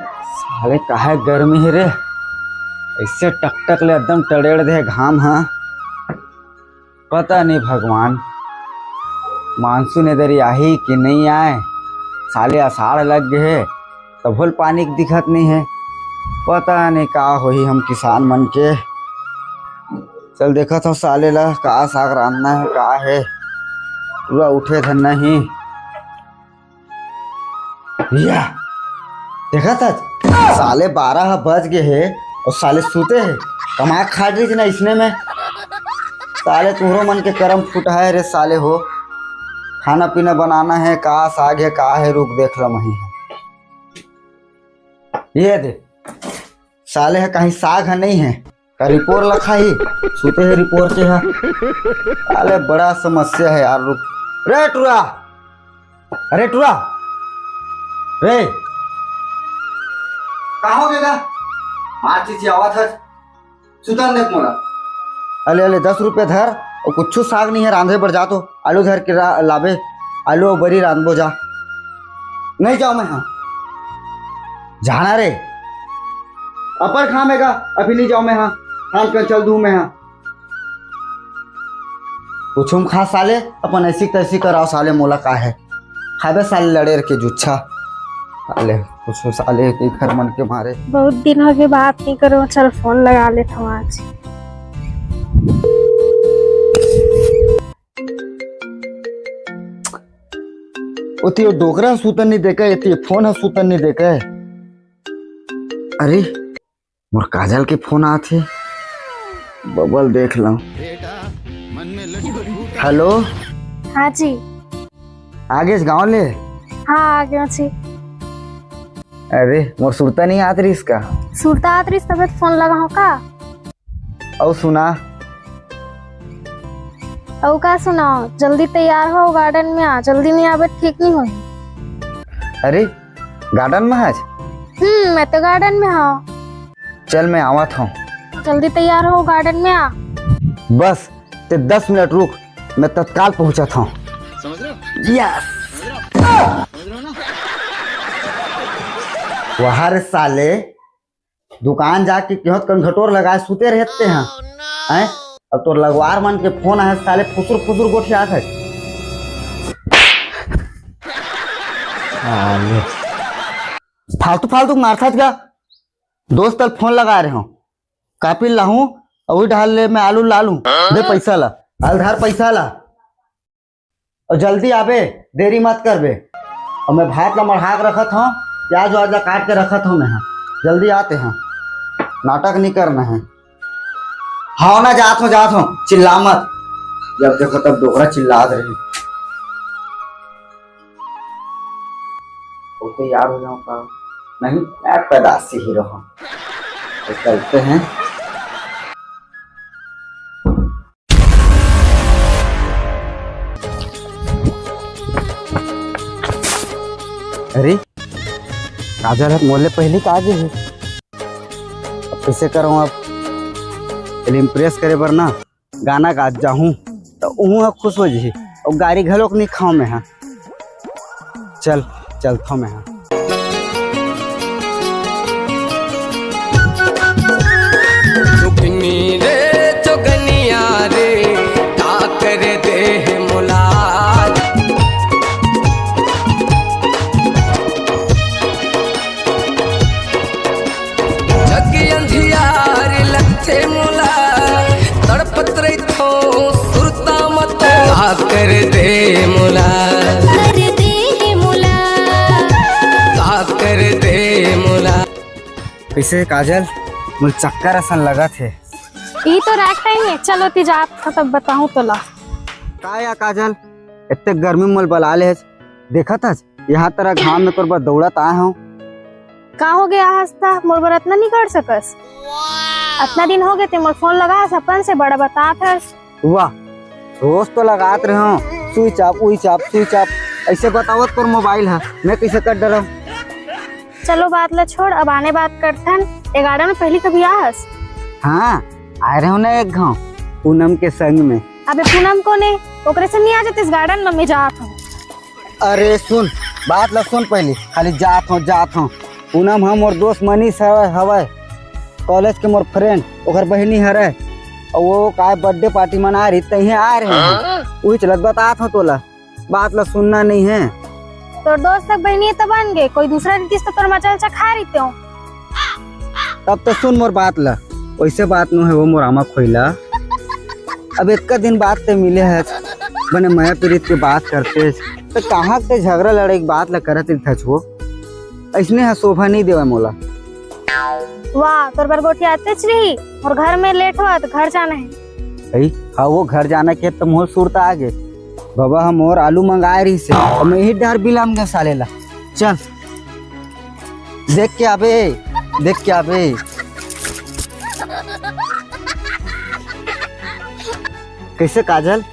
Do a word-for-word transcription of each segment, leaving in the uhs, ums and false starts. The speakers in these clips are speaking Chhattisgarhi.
साले काहे गर्मी हे रे, ऐसे टकटक ले एकदम टड़ेड़ दे घाम हा। पता नहीं भगवान, मानसून ए दरी आही कि नहीं आए। साले अषाढ़ लग गए हे, तभो ले पानी के दिखत नहीं है। पता नहीं का होही हम किसान मन के। चल देखत हो साले ला का साग रांधना है, का है। पूरा उठे धन नहीं। या, देखत हस, साले बारह ह बज गए हे और साले सूते हे। कमा के खा रही ना इसने में। साले तुहरो मन के करम फुटहा हे रे साले हो। खाना पीना बनाना है, का साग है, का है, रुक देख लो मही है। ये दे, साले है कहीं साग है नहीं है, का रिपोर्ट लखा ही, सूते है रिपोर्ट के है। साले बड़ा समस्या है यार, रुक। रे टुरा, अरे टुरा, रे, का हो गया? मार चीची आवा था, सुतन देख मोला। अले अले, दस रुपया धर, और कुछ साग नहीं है रांधे बर, जा तो आलू धर के रा-, लाबे, आलू और बरी रांधबो जा। नहीं जाओ मैं हाँ, जाना रे, अपर खामेगा, अभी नहीं जाओ मैं हाँ, खान कर चल दूँ मैं हाँ। कुछुम खा साले, अपन ऐसी तैसी कराओ साले, मोला का है खाबे साले, लड़ेर के जुच्छा। साले, कुछ साले के घर मन के मारे। बहुत दिन हो गए बात नहीं करो, चल फोन लगा लेता हूँ आज। ओती वो डोकरा सूतन नहीं देखे, एती फोन ह सूतन नहीं देखे। अरे, मोर काजल के फोन आत हे, बबल देख लव। हेलो। हाँ जी। आ गेस गाँव ले? हाँ, आ गयो जी। अरे, मोर सुरता नहीं आत रहिस का? सुरता आत रहिस तबे तो फोन लगाओ का? अउ सुना। अउ का सुनाओ, जल्दी तैयार हो, गार्डन में आ, जल्दी नहीं आबे ठीक नहीं होही। अरे, गार्डन में आज? हम्म, मैं तो गार्डन में हूँ। चल, मैं आवत हूँ। जल्दी तैयार हो, गार्डन में आ। बस, ते दस मिनट रुक, मैं तत्काल पहुँचत हूँ। समझ रहे हो? यस। समझ रहे हो? समझ रहे हो ना? वहाँ रे साले, दुकान जाके केहोत कन घटोर लगाए सुते रहते हैं, हैं? अब तोर लगवार मन के फोन आए, साले फुसुर फुसुर गोठियात है। साले। फालतू फालतू मारथस का? दोस्त ल फोन लगा रहे हो, कापी लाहूं, अउ डाल ले, मैं आलू ला लूं, दे पैसा ला, अलधार पैसा ला। अउ जल्दी आबे, देरी मत करबे। अउ मैं भात ला मढ़ा के रखत हूँ, प्याज व्याज ला काट के रखत हूँ मैं हा। जल्दी आते हैं, नाटक नहीं करना है। हाँ ना, जात हूँ, जात हूँ, चिल्ला मत। जब देखो तब डोकरा चिल्लात रही। वो तैयार हो जाऊँ का? नहीं, मैं पैदाशी ही रहूँ। तो चलते हैं। अरे, काजल ह मोले पहली का आगे है। अब कैसे करूँ अब? चल, इम्प्रेस करे बर ना गाना गा जाहूँ, तो उहू ह खुश हो जही। और गारी घलोक नहीं खाऊँ मैं हा। चल, चलथो मैं हा। सुकनी रे चोगनिया रे, का कर दे हे मोला। जग अंधियार लगथे मोला, तड़पत रहिथो सुरता मत। का कर दे मोला, कर दे मोला, का कर दे मोला। कैसे काजल, मोला चक्कर असन लगत हे। ई तो रात टाइम है, चलो ती जात ह तब बताऊं तोला। का या काजल, इतने गर्मी में मोला बला ले हस, देखत हस यहाँ तरह घाम में तोर बर दौड़त आए हूँ। का हो गया हस त, मोर बर अतना नहीं कर सकस? अतना दिन हो गए ते मोर फोन लगा हस अपन से, बड़ा बतात हस। वाह, रोज तो लगात रहे हो, switch off, switch off, switch off, ऐसे बतावत तोर मोबाइल है, मैं कैसे कर डरम? चलो बात ला छोड़, अब आने बात करथन। ए गार्डन में पहली कभी आहस? हाँ, आए रहे हो ना एक घाव पूनम के संग में। अबे पूनम कोन हे? ओकरे से नहीं आ जाते इस गार्डन में, मैं जात हूँ। अरे सुन, बात ला सुन पहली, खाली जात हूँ, जात हूँ। पूनम ह मोर दोस्त मनीष हवय, हवय, कॉलेज के मोर फ्रेंड, ओकर बहिनी हरय, अउ वो काय बर्थडे पार्टी मना रही, तइहे आए रहे हैं। उही चलत बतात हंव तोला, बात ला सुनना नइ हे। तोर दोस्त के बहिनी तो बन गे, कोई दूसरा रहितिस तो तोर मचल चखा रहितेंव। तब तो सुन मोर बात ला, वइसे बात नो हे वो मोर आमा खोइला। अब एतका दिन बाद ते मिले हस, बने मया पीरित के बात करतेस, त कहाँ ते झगरा लड़ई के बात ला करत रहिथस वो? अइसने ह शोभा नइ देवय मोला। वाह, तोर बर गोठियातेच रही, मोर घर में लेट होवत, घर जाना हे। अई, हाँ, वो घर जाना के त मोर सुरता आगे। बाबा ह मोर आलू मंगाए रहिसे, त मैं इही डहर बिलाम गे साले ला। चल, देख के आबे, देख के आबे। कइसे काजल,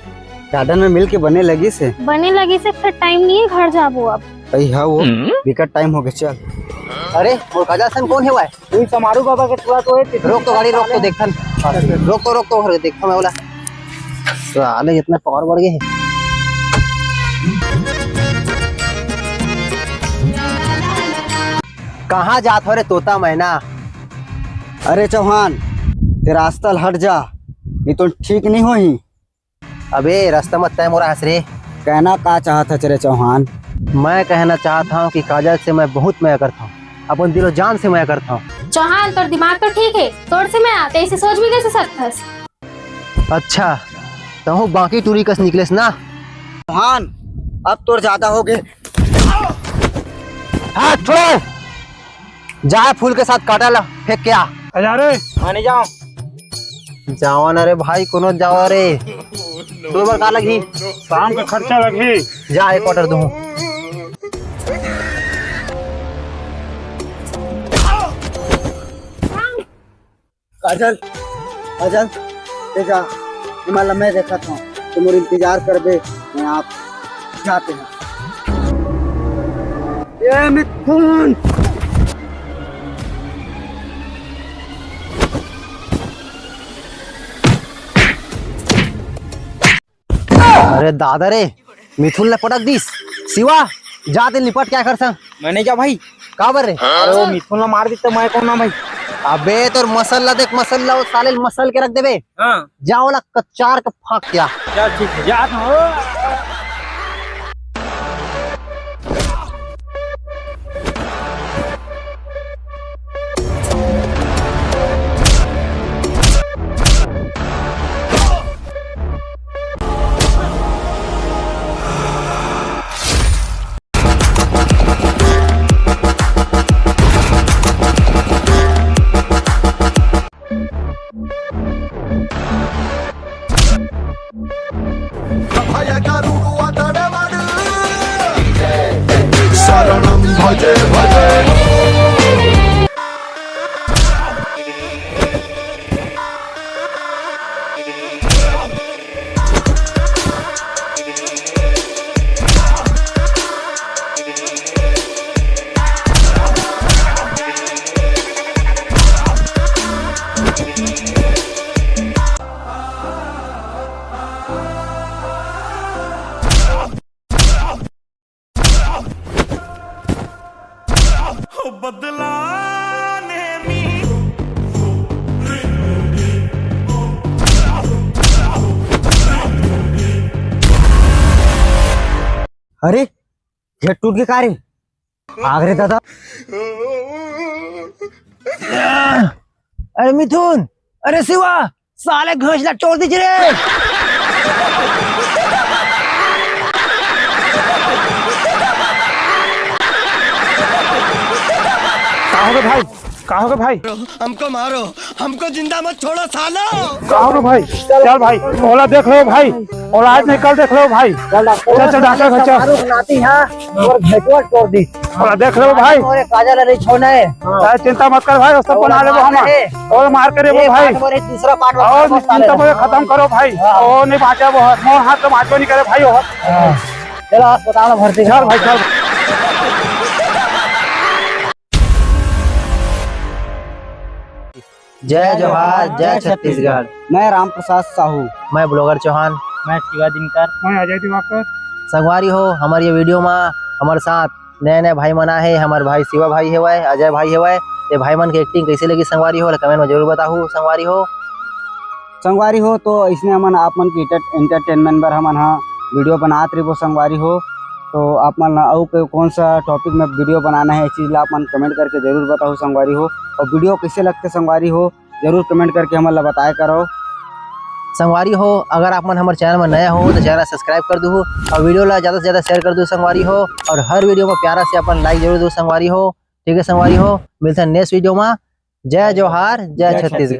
गार्डन में मिल के बने लगिसे? बने लगिसे, फेर टाइम नइ हे, घर जाबो अब। अई हाँ वो, हम्म? बिकट टाइम होगे, चल। अरे, मोर काजल सन कोन हे भाई? तू समारू बाबा के टूरा तो हे, रोक तो गाड़ी, रोक तो देखथन। रोक तो, रोक तो, देखथन मैं बोला। साले इतना पावर बढ़ गे हे। कहाँ जात हो रे तोता मैना? अरे चौहान, ते रास्ता ल हट जा, नइ तो ठीक नइ होही। अबे, रास्ता म तैं मोर हस रे। कहना का चाहत हच रे चौहान? मैं कहना चाहत हंव कि काजल से मैं बहुत मया करत हंव, अपन दिलो जान से मया करत हंव। चौहान, तोर दिमाग तो ठीक हे, तोर से मया, तैं अइसे सोच भी कइसे सकथस? अच्छा, तहूँ बाकी टूरी कस निकलेस ना। चौहान, अब तोर जादा होगे। हाथ छोड़। जा फूल के साथ कांटा ला फेंक के आ। अरे, माने जाओ। जावा ना रे भाई, कोनो जावा रे। तोर बर का लगही? शाम का खर्चा लगही। जा, एक quarter दूँ। काजल, काजल, ते जा, एमा ल मैं देखत हंव, ते मोर इंतजार करबे, मैं आप जाते हैं। ए मिथुन! अरे दादा रे, मिथुन ला पटक दिस। शिवा, जा ते निपट के आ एकर संग। मैंने क्या भाई? काबर रे? अरे वो मिथुन ला मार दिस त मैं कोन ना भाई? अबे तोर मसल ला देख, मसल ला, वो साले ल मसल के रख देबे। हाँ। जा ओला कचार के फांक के आ। चल ठीक हे, जात हंव। शरणं भजे भजे। बदला ने मी। अरे, गेट टूट गे का रे? भाग रे दादा। अरे मिथुन, अरे शिवा, साले घोंसला तोड़ दीजिए रे। का होगे भाई? का होगे भाई? हमको मारो, हमको जिंदा मत छोड़ो सालो। का होगे भाई? चल भाई, ओला देख लो भाई, ओला आज नहीं कल देख लो भाई। चल चल डॉक्टर के घर चल। मारो नाती, हाँ, और भेटवा तोड़ दी। ओला देख लो भाई। अरे काजल, अरे छोड़ना है। अरे चिंता मत कर भाई, उसको बना लेबो हम। ओला मार के रेबो भाई। और दूसरा पार्ट और चिंता मत, खत्म करो भाई। हाँ। ओ नहीं बांचे वो, मोर हाथ तो बांचबो नहीं करे भाई वो। हाँ। चलो अस्पताल में भर्ती चल भाई चल। जय जोहार, जय छत्तीसगढ़। मैं राम प्रसाद साहू। मैं ब्लॉगर चौहान। मैं शिवा दिनकर। मैं अजय दिवाकर। संगवारी हो, हमर ये वीडियो मा हमर साथ नया नया भाई मन आए हे, हमर भाई शिवा भाई हेवय, अजय भाई हेवय, ये भाई मन के एक्टिंग कैसे लगी संगवारी हो, कमेंट में जरूर बताहू संगवारी हो। संगवारी हो, तो इसने हमन आप मन के एंटरटेनमेंट बर हमन ह वीडियो बनात रहिबो संगवारी हो। तो आप मन ला अउ कोई कौन सा टॉपिक में वीडियो बनाना है, इस चीज ला आप मन कमेंट करके जरूर बताओ संगवारी हो। और वीडियो कैसे लगते संगवारी हो, जरूर कमेंट करके हमन ला बताया करो। संगवारी हो, अगर आप मन हमर चैनल में नया हो तो चैनल सब्सक्राइब कर दू और वीडियो ला ज्यादा से ज्यादा शेयर कर दू संगवारी हो। और हर वीडियो में प्यारा से अपन लाइक जरूर दू संगवारी हो। ठीक है संगवारी हो, मिलते हैं नेक्स्ट वीडियो में। जय जोहार, जय छत्तीसगढ़।